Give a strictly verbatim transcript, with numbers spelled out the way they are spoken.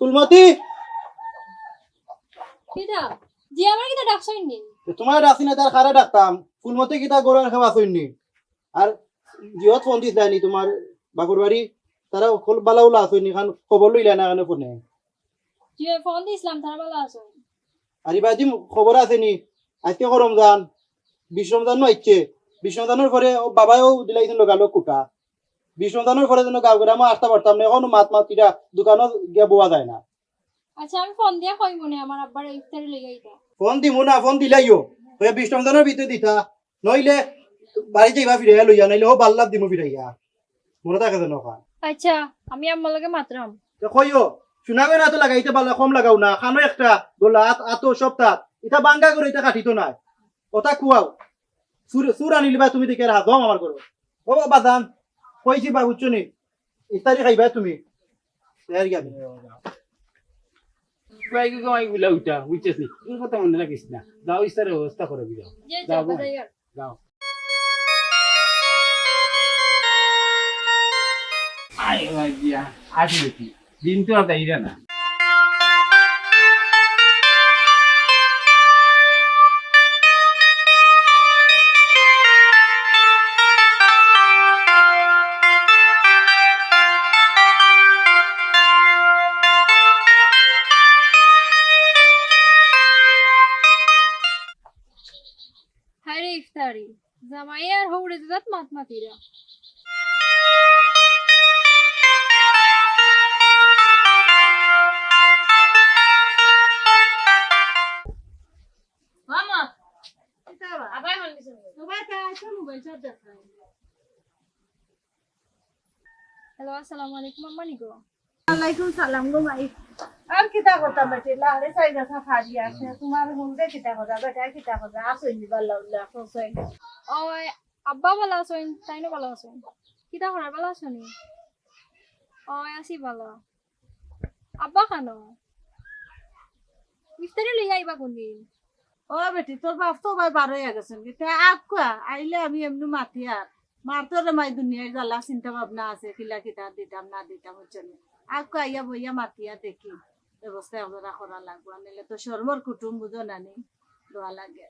ফুলমতি! কিতা? জি, আমার কিতা ডাকছইন নি? তোমার ডাকছি না, তার কারে ডাকতাম? ফুলমতি কিতা ঘরো কেউ আছইন নি? আর জিয়ত ফোন দিছলা নি তোমার বাপর বাড়ি? তারা হকল বালা উলা আছইন নি? কারণ খবর লইলা না কেনে ফোনে? জি, ফোন দিছলাম, তারা বালা আছইন। আর ইবাদি খবর আছে নি? আজকে কয় রমজান, বিশ রমজান নু আইছে। বিশ রমজানর পরে ও বাবায়ও দিলাইছইন লগালগ কুটা। বিশ রমজানর পরে যেন গাঁও গ্রামো আসতা পারতাম না, অখনো মাত মাতিরা দোকানো গিয়া বওয়া যায় না। আচ্ছা, আমি ফোন দিয়া কইমু নে আমার আব্বারে ইফতারি লইয়া আইতা। ফোন দিমু না, ফোন দিলাইও। ওই বিশ রমজানর ভিতরে দিতা, নইলে বাড়ি যাইবা ফিরাইয়া লইয়া, নাইলে ও বাল্লাত দিমু ফিরাইয়া। মনো থাকে যেন ওখান। আচ্ছা, আমি আম্মার লগে মাতরাম। তে কইও, শোনা গয়না তো লাগাইতে পারলা, কম লাগাও না, কানো একটা, গলাত, আতো, সবতাত। ইতা ভাঙ্গা করে ইতা কাটিতো নায়। ওটা খুয়াও। চুর, চুর আনিলিবা তুমি দেখে রাখো আমার ঘরো। ও বাবা জান, কইছি বা বুঝছো নি? ইফতারি খাইবা তুমি। এর গিয়া। কয়েক কমাই গুলা উঠা, বুঝছিস নি? তোর কথা মনে রাখিস না। যাও, ইফতারের ব্যবস্থা করে দিও। জি, যাও, যাও, যাই আর। যাও। আয়, আয়, দিয়া, আসি দেখি। দিন তো আর যাইরা না। হায়রে ইফতারি, জামাই আর হউরে দুজাত মাত মাতিরা। মামা, আবার ফোন দিছে। হ্যালো, আসসালামু আলাইকুম, আম্মা নি গো? ওয়ালাইকুম সালাম গো মাই। আর কিতা করতাম বেটি, লাহরে চাই গাছা ফাড়ি আছে। তোমার হুনবে কিতা কথা, বেটা কিতা কথা, আসইন নি বাল্লা উল্লা, আসইন। ওই, আব্বা বালা আছইন, তাইনও বালা আছইন। কিতা করার, বালা আছো নি? ওই, আছি বালা। আব্বা কানো? ইফতারি লইয়া আইবা কোনদিন? ও বেটি, তোর বাপ তো ভাই বারইয়া গেছইন, কিতা আউক্কা আইলে আমি এমনে মাতিয়ার। মার তো রে মাই দুনিয়ার জ্বালা চিন্তা ভাবনা আছে, কিলা কিতা দিতাম না দিতাম, বুঝছো নি? আউক্কা আইয়া বইয়া মাতিয়া দেখি, ব্যবস্থা একজরা করা লাগবো, নাইলে তো শরমর কুটুম বুঝো না নি, দেওয়া লাগে।